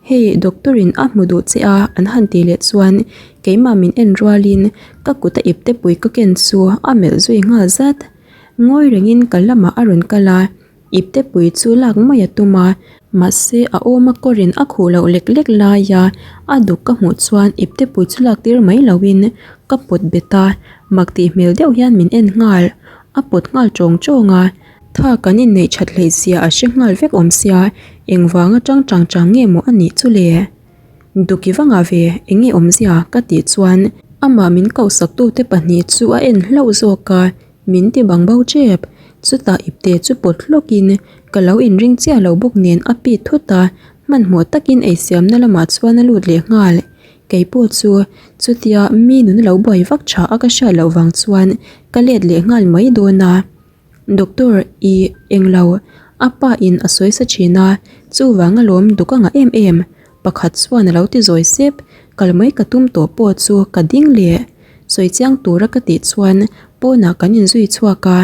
Hei doctor in a hmu duh che a an han tih leh chuan keimah min en rualin ka kut a ipte pui ka ken chu a melh zui nghal zat. Ngawi rengin ka lamah a rawn kal a, ipte pui chu lak mai a tum a. Mahse a awma kawrin a khuh loh lek lek laia a duk ka hmuh chuan iptepui chu lak tir mai loin ka pawt bet a, mak tih hmel deuh hian min en nghal. A pawt nghal tawng tawng a, tha kan inneih that hleih zia a hre nghal vek awm sia, engvanga tang tang tang nge maw a nih chu le? Duki vangah ve eng nge awmzia ka tih chuan amah min kohsaktute pahnih chu a en hlauh zawk a, Min ti bang bo tep. Chutah ipte chu pawt hlawkin ka lo inring chiah lo bawk nen a pit thut a, hmanhmawh takin eisiamna lamah chuan a lut leh nghal. Kei pawh chu chutia mi nun lo buai vak tha a ka hriat loh vang chuan ka let leh nghal mai dawn a. Doctor i englo a pa in a sawi sa thin a, chuvang alawm duk a ngah em em. Pakhat chuan a lo ti zawi sep, kal mai ka tum tawh pawh chu ka ding leh. Sawi chiang tura ka tih chuan pawnah kan inzui chhuak a.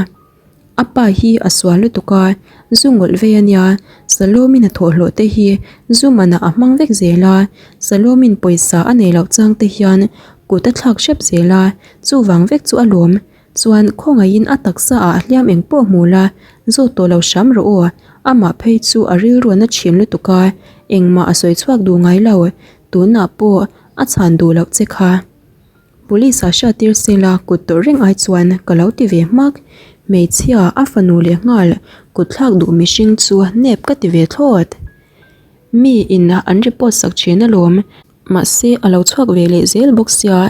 A pa hi a sual lutuk a, zu ngawlh vei a nia, Salomin a thawhhlawh te hi zu manah a hmang vek zel a, Salomin pawisa a nei loh chang te hian kut a thlak hrep zel a, chuvang vek chu a lawm. Chuan khawngaihin a taksa ah a hliam eng pawh hmu la, zawt tawh lo hram rawh aw, amah phei chu a rilru a na thin lutuk a, engmah a sawi chhuak duh ngai lo, tunah pawh a chhan duh loh che kha. Police ah hriattir sela kut tawrh reng ai chuan ka lo ti ve hmak, hmeichhia a fanu leh nghal kut thlak duh mihring chu nep ka ti ve thlawt. Mi in an report sak thin alawm. Mahse, a lo chhuak ve leh zel bawk sia,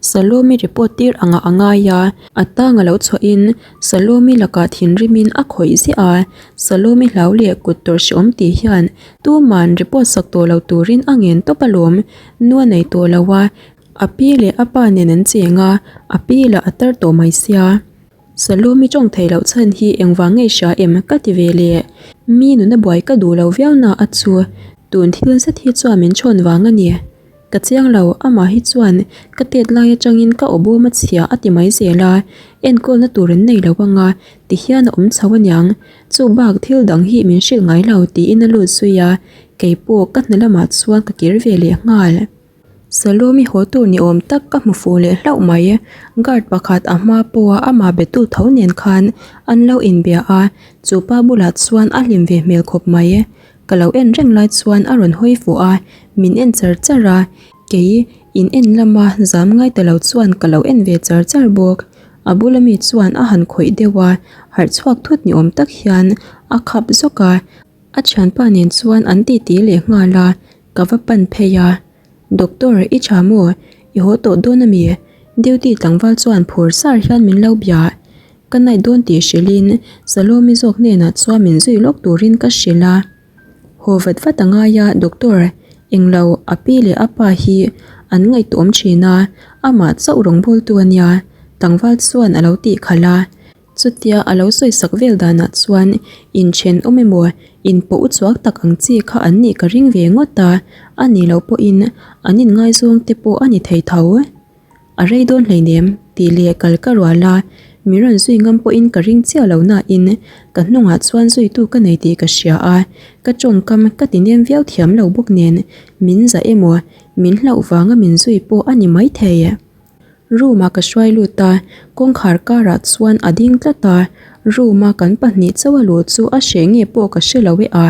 Salomi report tir angah a ngai a, a tang a lo chhuahin Salomi lakah thinrimin a khawih ziah a, Salomi hlau leh kut tawrh hreawm tih hian tuman report sak tawh lo turin a ngen tawp alawm, nu a nei tawh lo a, a pi leh a pa nen an cheng a, a pi lah a tar tawh mai sia. Salomi tawng theih loh chhan hi engvang nge hria em ka ti ve leh. Mi nuna buai ka duh lo viau na a chu tun thil zet hi chuan min chhawn vang a ni. Ka chiang lo, amah hi chuan ka tet lai atangin ka aw bawm a chhia a ti mai zel a, enkawlna tur an nei lo anga ti hian a awm chho aniang. Chu bak thil dang hi min hrilh ngai lo tiin a lut zui a, keipawh ka hna lamah chuan ka kir ve leh nghal. Salomi haw tur ni awm tak ka hmu fuh leh hlauh mai. Guard pakhat a hma pawha amah betu tho nen khan an lo inbia a, chu pa bulah chuan a hlim ve hmel khawp mai. Ka lo en reng lai chuan a rawn hawi fuh a, min en char char a, kei in en lama zam ngai ta lo chuan ka lo en ve char char bawk. A bula mi chuan a han khawih deuh a, harh chhuak thut ni awm tak hian a khap zawk a, a thianpa nen chuan an titi leh nghal a. Ka va pan phei a, Doctor, i tha maw? I haw tawh dawn a mi? Duty tlangval chuan phur sar hian min lo bia. Ka night dawn tih hrilhin Salomi zawk hnenah chuan min zui lawk turin ka hrilh a. Haw vat vat a ngai a, Doctor, englo a pi leh a pa hi an ngaihtuahawm thin a, amah chauh rawngbawltu a nia, tlangval chuan a lo tih khalh a. Chutia a lo sawisak vel danah chuan inthen awm emaw inpawh uchuak tak ang chi kha an nih ka ring ve ngawt a, a nih loh pawhin an inngaizawng te pawh a ni thei tho. A rei dawn hleinem tih leh kal ka rual a, min rawn zui ngam pawhin ka ring chiah lo nain ka hnungah chuan zuitu ka nei tih ka hria a, ka tawngkam ka ti nem viau thiam lo bawk nen min zah emaw min hlauh vanga min zui pawh a ni maithei. Room ah ka hruai lut a, kawngkhar karah chuan a ding tlat a, room a kan pahnih chauh a luh chu a hreh nge pawh ka hre lo e a.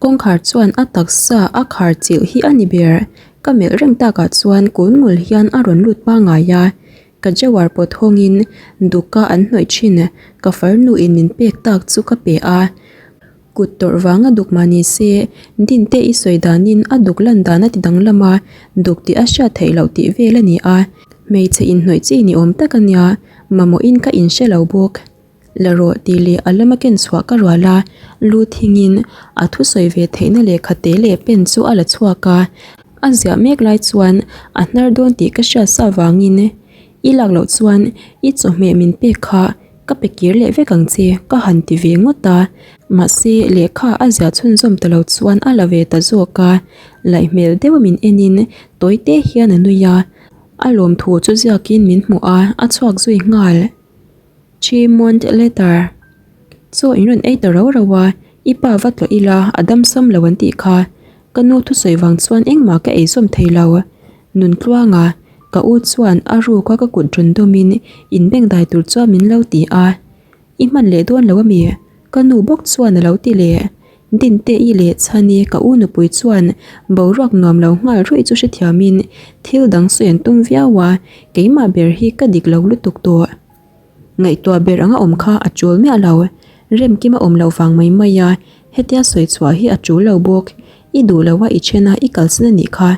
Kawngkhar chuan a taksa a khar chilh hi a ni ber, ka melh reng takah chuan kun ngul hian a rawn lut pangai a, ka jawar pawt hawngin duka an hnawih thin ka farnu in min pek tak chu ka pe a. Kut tawrh vanga duk mah ni se, Dinte i sawi danin a duk lan dan a ti danglam a, duk tih a hriat theih loh tih vel a ni a, hmeichhe inhnawih chi ni awm tak a nia, mamawhin ka inhre lo bawk. La rawh tih leh a lama ken chhuah ka rual a, lu thingin a thusawi ve theihna lehkha te leh pen chu a la chhuak a, a ziah mek lai chuan a hnar dawn tih ka hriat sa vangin i lak loh chuan i chawhmeh min pek kha Ka pe kir leh vek ang che, ka han ti ve ngawt a. Mahse, lehkha a ziah chhunzawm ta lo chuan a la ve ta zawk a. Laih hmel deuh min enin tawi te hian a nui a. A lawmthu chu ziakin min hmuh a, a chhuak zui nghal. Three month later. Chaw in rawn ei ta rau rau a, i pa va tlawh ila a damsam lo an tih kha. Ka nu thusawi vang chuan engmah ka eizawm thei lo. Nuntluanga, ka u chuan a ruk a ka kut rawn dawmin inbengdai tur chuan min lo ti a, I hman leh dawn lo ami? Ka nu bawk chuan a lo ti leh. Dinte-i leh Chhani ka u nupui chuan boruak nuam lo nghal ruih chu hrethiamin thil dang sawi an tum viau a, keimah ber hi ka dik lo lutuk tawh. Ngaihtuah ber anga awm kha a tul miah lo. Remkima awm loh vang mai mai a, hetia sawi chhuah hi a tul lo bawk. I duh lo a i then a i kalsan a nih kha,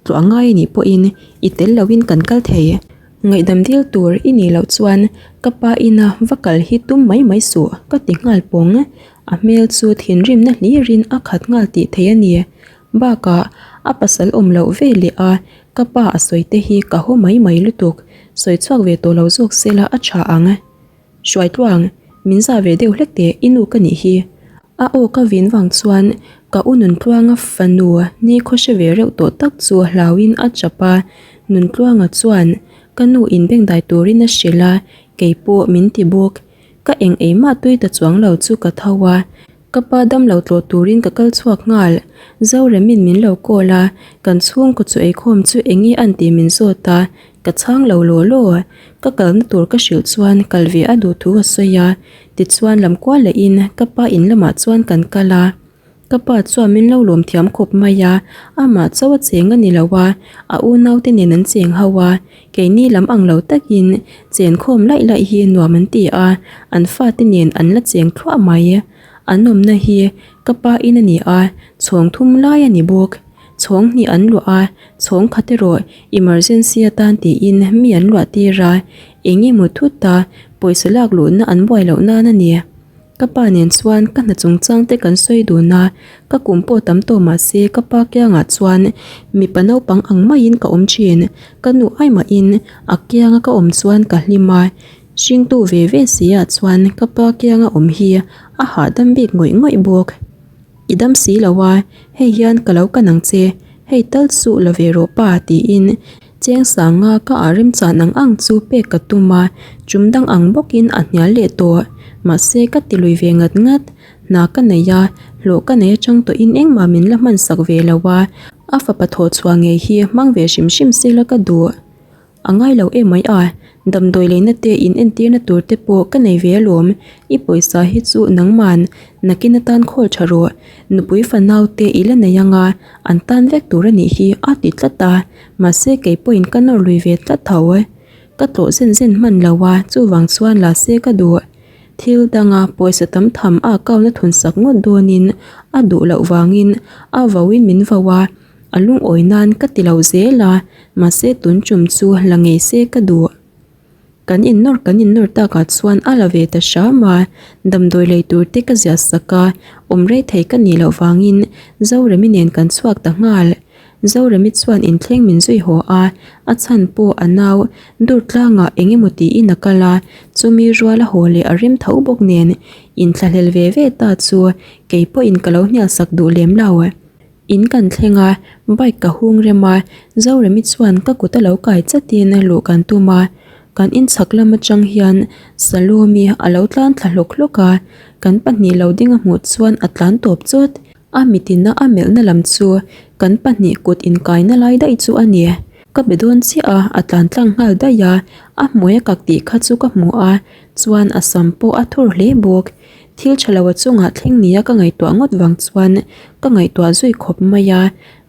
tluah ngai a nih pawhin i tel loin kan kal thei. Ngaihdam dil tur i nih loh chuan ka pa ina va kal hi tum mai mai suh ka ti nghal pawng. A hmel chu thinrimna hlirin a khat nghal tih theih a ni. Bakah a pasal awm loh ve leh a ka pa a sawi te hi ka haw mai mai lutuk, sawi chhuak ve tawh lo zawk sela a tha ang. Hruaitluang, min zah ve deuh hlek teh i nu ka nih hi. A aw ka vin vang chuan ka u Nuntluanga fanu ni khaw hre ve reuh tawh tak chu hlauin a chap a, Nuntluanga chuan ka nu in bengdai turin a hrilh a, keipawh min ti bawk. Ka eng ei mah tui ta chuang lo chu ka tho a, ka pa damlo tlawh turin ka kal chhuak nghal. Zoremin min lo call a, kan chhungkaw chu eikhawm chu eng nge an tih min zawt a, ka chhang lo law law. Ka kalna tur ka hrilh chuan kal ve a duh thu a sawi a, tichuan lam kual lehin ka pa in lamah chuan kan kal a. Ka pa chuan min lo lawm thiam khawp mai a, amah chauh a cheng a ni lo a, a unaute nen an cheng ho a, keini lam ang lo takin chen khawm laih laih hi nuam an ti a, an fate nen an la cheng thluah mai. An awmna hi ka pa in a ni a, chhawng thum lai a ni bawk. Chhawng hnih an luah a, chhawng khat erawh emergency atan tiin mi an luah tir a, eng emaw thut a pawisa lak luhna an buai loh nan a ni. Ka pa nen chuan ka hna chungchang te kan sawi dun a, ka kum pawh tam tawh mah se ka pa kiangah chuan mipa naupang ang maiin ka awm thin. Ka nu ai mahin a kianga ka awm chuan ka hlim a, hringtu ve ve si ah chuan ka pa kianga awm hi a hahdam bik ngawih ngawih bawk. I dam si lo a, hei hian ka lo kan ang che, hei tal suh la ve rawh pa tiin Cheng sanga ka ah remchan ang ang chu pek ka tum a, chum dang ang bawkin a hnial leh tawh. Mahse ka ti lui ve ngat ngat, hna ka nei a, hlawh ka nei atang tawhin engmah min la hman sak ve lo a, a fapa thawh chhuah ngei hi hmang ve hrim hrim sela ka duh. A ngai lo em mai a, damdawi leina te in entirna tur te pawh ka nei ve alawm, i pawisa hi chu nangman nakin atan khawl tha rawh, nupui fanau te i la nei anga an tan vek tur a nih hi a ti tlat a. Mahse kei pawhin ka nawr lui ve tlat tho e. Ka tlawh zen zen hman lo a, chuvang chuan la se ka duh. Thil danga pawisa tam tham a account a thun sak ngawt dawnin a duh loh vangin a vauin min vau a, a lungawi nan ka ti lo zel a, mahse tun tum chu la ngei se ka duh. Kan innawr kan innawr takah chuan a la ve ta hram a, damdawi lei tur te ka ziah sak a, awm rei thei ka nih loh vangin Zoremi nen kan chhuak ta nghal. Zoremi chuan inthleng min zui haw a, a chhan pawh a nau dur tlangah eng emaw tiin a kal a, chumi rual a haw leh a rem tho bawk nen inthlahlel ve ve ta chu kei pawhin ka lo hnial sak duh lem lo. In kan thleng a, bike ka hung rem a, Zoremi chuan ka kut a lo kai chatin luh kan tum a, kan inchhak lam atang hian Salome a lo tlan thla hlawk hlawk a, kan pahnih lo ding a hmuh chuan a tlan tawp chawt. A mitina a melhna lam chu kan pahnih kut inkaina lai daih chu a ni. Ka be dawn chiah a, a tlan tlang nghal daih a, a hmui a kak tih kha chu ka hmu a, chuan a sam pawh a thur hle bawk. Thil tha lo a chungah thleng nia ka ngaihtuah ngawt vang chuan ka ngaihtuah zui khawp mai a,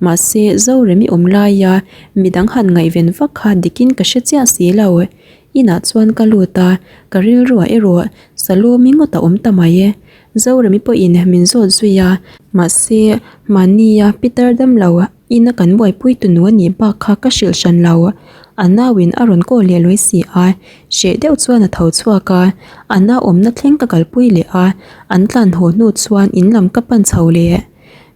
mahse Zoremi awm laia midang han ngaihven vak kha dikin ka hre chiah si lo. Inah chuan ka lut a, ka rilruah erawh Salome ngawt a awm ta mai. Zoremi pawhin min zawt zui a, mahse mahnia Peter damlo Ina kan buaipui tunu a nih bak kha ka hrilh hran lo. A nauin a rawn call leh lawi si a, hreh deuh chuan a tho chhuak a, a nau awmna thleng ka kalpui leh a, an tlan haw hnu chuan in lam ka pan chho leh.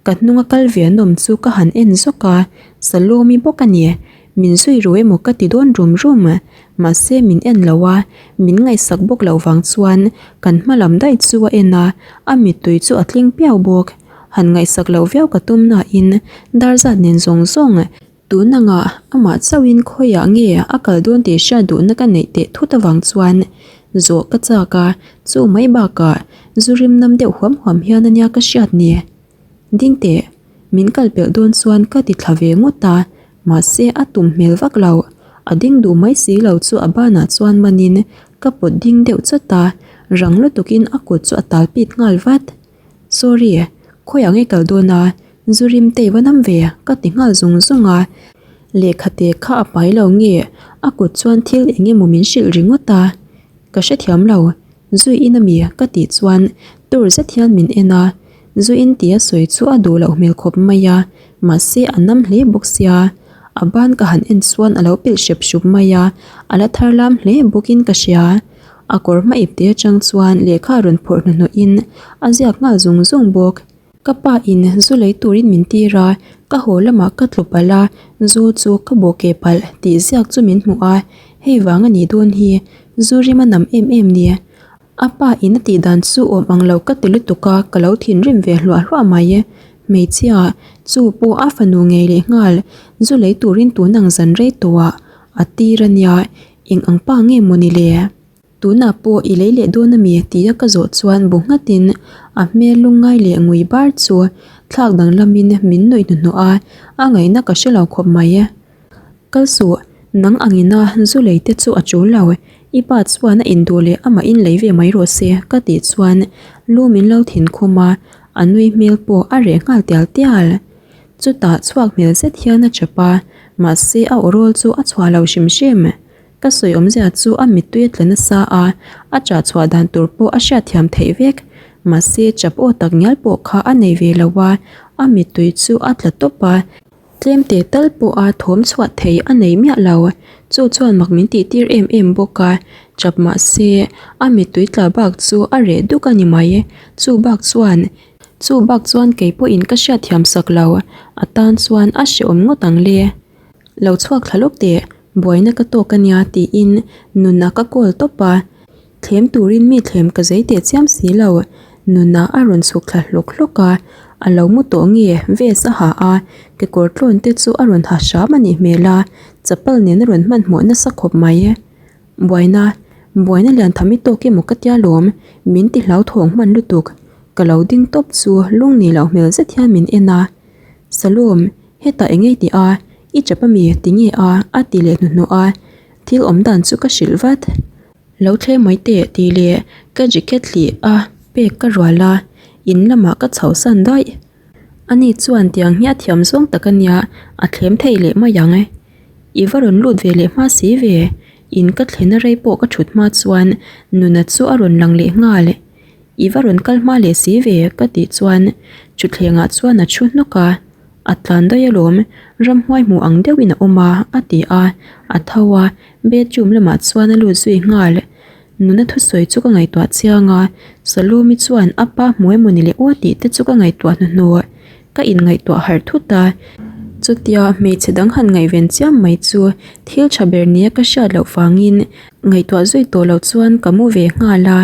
Ka hnunga kal ve an awm chu ka han en zawk a, Salome bawk a ni. Min zui ru emaw ka ti dawn rum rum. Mahse min en lo a, min ngaihsak bawk loh vang chuan kan hma lam daih chu a en a, a mittui chu a tling piau bawk. Han ngaihsak loh viau ka tum nain dar zat nen zawng zawng tun anga amah chauhin khawiah nge a kal dawn tih hriat duhna ka neih teh thut avang chuan zawh ka chak a, chu mai bakah zu rim nam deuh huam huam hian ania ka hriat ni. Ding teh, min kal pelh dawn chuan ka ti thla ve ngawt a, mahse a tum hmel vak lo, a ding duh mai si lo chu a banah chuan manin ka pawt ding deuh chawt a, rang lutukin a kut chu a tal pit nghal vat. Sorry, Khawiah nge kal dawn a? Zu rim te i va nam ve ka ti nghal zung zung a. Lehkha te kha a pai lo nge a kut chuan thil eng emaw min hrilh ringawt a. Ka hrethiam lo, Zui in ami ka tih chuan tur zet hian min en a, zu in tia sawi chu a duh loh hmel khawp mai a, mahse a nam hle bawk sia. A ban ka han en chuan a lo pilh hrep hrup mai a, a la thar lam hle bawkin ka hria. A kawr hma ipte atang chuan lehkha rawn phawrh hnuhnawh in a ziak nghal zung zung bawk. Ka pa in zu lei turin min tir a, ka haw lamah ka tlu palh a, zu chu ka bawh keh palh tih ziak chu min hmuh a, hei vang a nih dawn hi, zu rim a nam em em ni. A pa in a tih dan chu awm ang lo ka ti lutuk a, ka lo thinrim ve hluah hluah mai. Hmeichhia, chu pawh a fanu ngei leh nghal, zu lei turin tun ang zan rei tawhah a tir a nia, eng ang pa nge maw ni le? Tunah pawh i lei leh dawn ami? tia ka zawh chuan bu nghatin a hmel lungngai leh ngui bar chu thlak danglamin min nuih hnuhnawh a, a ngaihna ka hre lo khawp mai. Kal suh, nang angina zu lei te chu a tul lo, i pa chuan a induh leh amah in lei ve mai rawh se ka tih chuan lu min lo thin khum a, a nui hmel pawh a reh nghal tial tial. Chutah chhuak hmel zet hian a chap a, mahse a aw rawl chu a chhuah lo hrim hrim. Ka sawi awmzia chu a mittui a tla nasa a, a chah chhuah dan tur pawh a hriatthiam theih vek. Mahse, chap aw tak ngial pawh kha a nei ve lo a, a mittui chu a tla tawp a. Tlem teh tal pawha thawm chhuah thei a nei miah lo. Chu chuan mak min tih tir em em bawk a, chap mahse, a mittui tla bak chu a reh duk a ni mai. Chu bak chuan, chu bak chuan kei pawhin ka hriatthiam sak lo, a tan chuan a hrehawm ngawt ang le. Lo chhuak thla lawk teh. Buaina ka tawk a nia tiin nuna ka call tawp a, thlem turin mi thlem ka zei teh chiam si lo. Nuna a rawn chhuk thla hlawk hlawk a, a lo mu tawh nge vest a ha a, kekawr tlawn te chu a rawn ha hram a nih hmel a, chapal nen a rawn hmanhmawh nasa khawp mai. Buaina, buaina lian tham i tawk emaw ka tia lawm, min ti hlauthawng hman lutuk. Ka lo ding tawp chu lung ni loh hmel zet hian min en a, Salom, hetah eng nge i tih a? I chap ami? Ti nge a? A ti leh hnuhnawh a, thil awm dan chu ka hrilh vat. Lo thleng mai teh tih leh ka jacket hlih a pek ka rual a, in lamah ka chhoh san daih. Ani chuan tiang hi a thiam zawng tak a nia, a thlem thei leh mai ang. I va rawn lut ve leh hma si ve, in ka thlena rei pawh ka thut hma chuan Nuna chu a rawn lang leh nghal. I va rawn kal hma leh si ve ka tih chuan thutthlengah chuan a thu hnawk a, a tlan daih alawm, ramhuai hmuh ang deuhin a awm a a ti a, a tho a, bedroom lamah chuan a lut zui nghal. Nuna thusawi chu ka ngaihtuah chiang a, Salome chuan a pa hmu emaw ni leh aw tih te chu ka ngaihtuah hnuhnawh. Ka inngaihtuah harh thut a, chutia hmeichhe dang han ngaihven chiam mai chu thil tha ber nia ka hriat loh vangin ngaihtuah zui tawh loh chuan ka mu ve nghal a.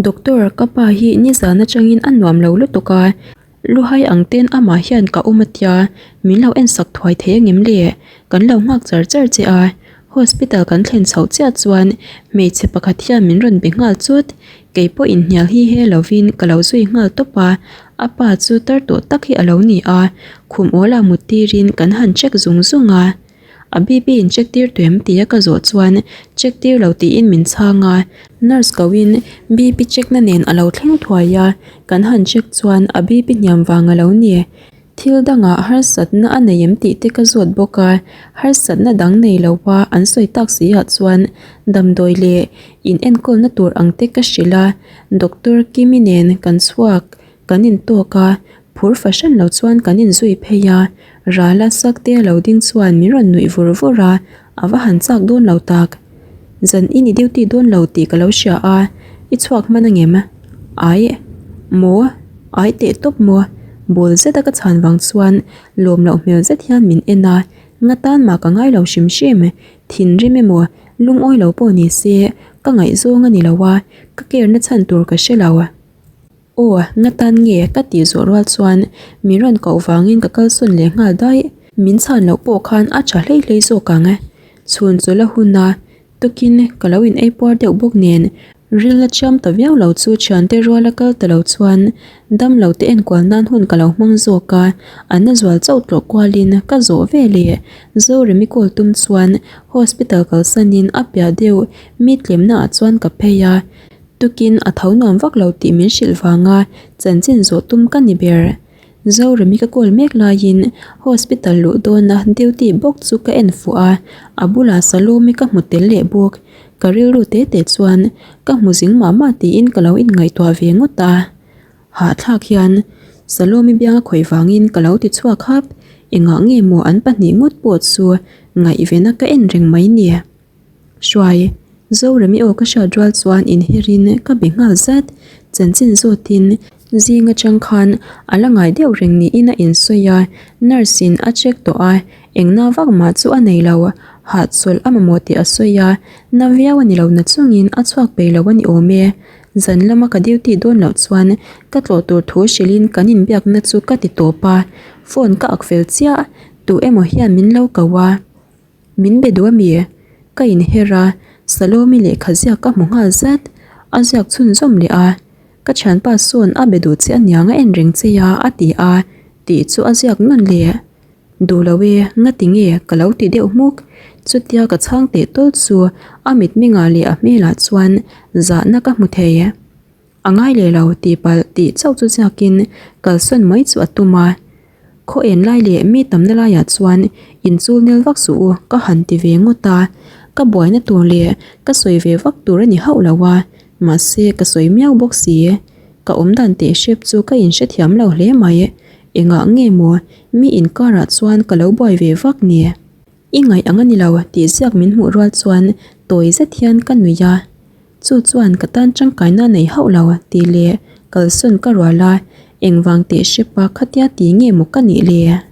Doctor, ka pa hi nizan atangin a nuam lo lutuk a, luhai ang ten amah hian ka awm a tia, min lo en sak thuai thei angem le? Kan lo nghak char char che a, hospital kan thlen chhoh chiah chuan hmeichhe pakhat hian min rawn be nghal chut, kei pawh inhnial hi he lovin ka lo zui nghal tawp a, a pa chu tar tawh tak hi a lo ni a, khum awlah mut tirin kan han check zung zung a. A BP in check tir tuem tia ka zawh chuan check tir lo tiin min chhang a, nurse ko in BP check na nen a lo thleng thuai a, kan han check chuan a BP hniam vang a lo ni. Thil dangah harsatna a nei em tih te ka zawt bawk a, harsatna dang nei lo a an sawi tak si ah chuan damdawi leh in enkawlna tur ang te ka hrilh a, doctor Kimi nen kan chhuak Kan intawk a, phur fahran lo chuan kan inzui phei a, Rala Saktea lo ding chuan min rawn nuih vur vur a, a va han chak dawn lo tak. Zan in i duty dawn lo tih ka lo hria a, i chhuak hman angem? Aih. Maw? Aih teh tawp maw? Bul zeta ka chhan vang chuan lawm loh hmel zet hian min en a, nga tan mah ka ngai lo hrim hrim, thinrim emaw lungawi lo pawh ni se ka ngaihzawng a ni lo a, ka care na chhan tur ka hre lo. Aw, nga tan nge ka tih zawh rual chuan min rawn koh vangin ka kalsawn leh nghal daih. Min chhan loh pawh khan a tha hlei hlei zawk ang. Chhun chawlh a hun a, tukin ka lo in ei puar deuh bawk nen ril la chiam ta viau lo chu thiante ruala kal ta lo chuan dam lo te enkual nan hun ka lo hmang zawk a, an a zual chauh tlawh kualin ka zawh ve leh. Zoremi call tum chuan hospital kalsanin a piah deuh mi tlemnaah chuan ka phei a. Tukin a tho nuam vak lo tih min hrilh vanga chanchin zawh tum ka ni ber. Zoremi ka call mek laiin hospital luh dawna duty bawk chu ka en fuh a, a bulah Salome ka hmu tel leh bawk. Ka rilru te te chuan ka hmu zing mah mah tiin ka lo inngaihtuah ve ngawt a. Hahthlak hian Salome bianga khawih vangin ka lo ti chhuak hap, engah nge maw an pahnih ngawt pawh chu ngaihvena ka en reng mai ni. Hruai, Zoremi aw ka hriat rual chuan inherin ka be nghal zat. Chanchin zawtin zing atang khan a la ngai deuh reng niin a insawi a, nurse in a check tawh a, engna vak mah chu a nei lo. Hahchawlh a mamawh tih a sawi a, na viau a ni lo na chungin a chhuak peih lo a ni awm e. Zan lama ka duty dawn loh chuan ka tlawh tur thu hrilhin kan inbiakna chu ka ti tawp a, phone ka ak fel chiah, tu emaw hian min lo ko a. Min be duh a mi? Ka inher a, Salome lehkha ziak ka hmu nghal zat. A ziak chhunzawm leh a, Ka thianpa sawn a be duh che aniang a en reng che a, a ti a, tih chu a ziak nawn leh. Duh lo e, ngati nge ka lo ti deuh hmuk. Chutia ka chhang teh tawlh chu a mitmengah leh a hmelah chuan zahna ka hmu thei. A ngai leh lo tih palh tih chauh chu ziakin kalsawn mai chu a tum a. Khaw en lai leh mi tamna laiah chuan inchul nel vak suh u ka han ti ve ngawt a, ka buaina tur leh ka sawi ve vak tur a ni hauh lo a, mahse ka sawi miau bawk si. Ka awmdan teh hrep chu ka inhrethiam lo hle mai, engah nge maw mi inkarah chuan ka lo buai ve vak ni? I ngaih ang a ni lo tih ziak min hmuh rual chuan tawi zet hian ka nuih a, chu chuan ka tan tangkaina nei hauh lo tih leh kalsawn ka rual a, engvang teh hrepa khatia ti nge maw ka nih le?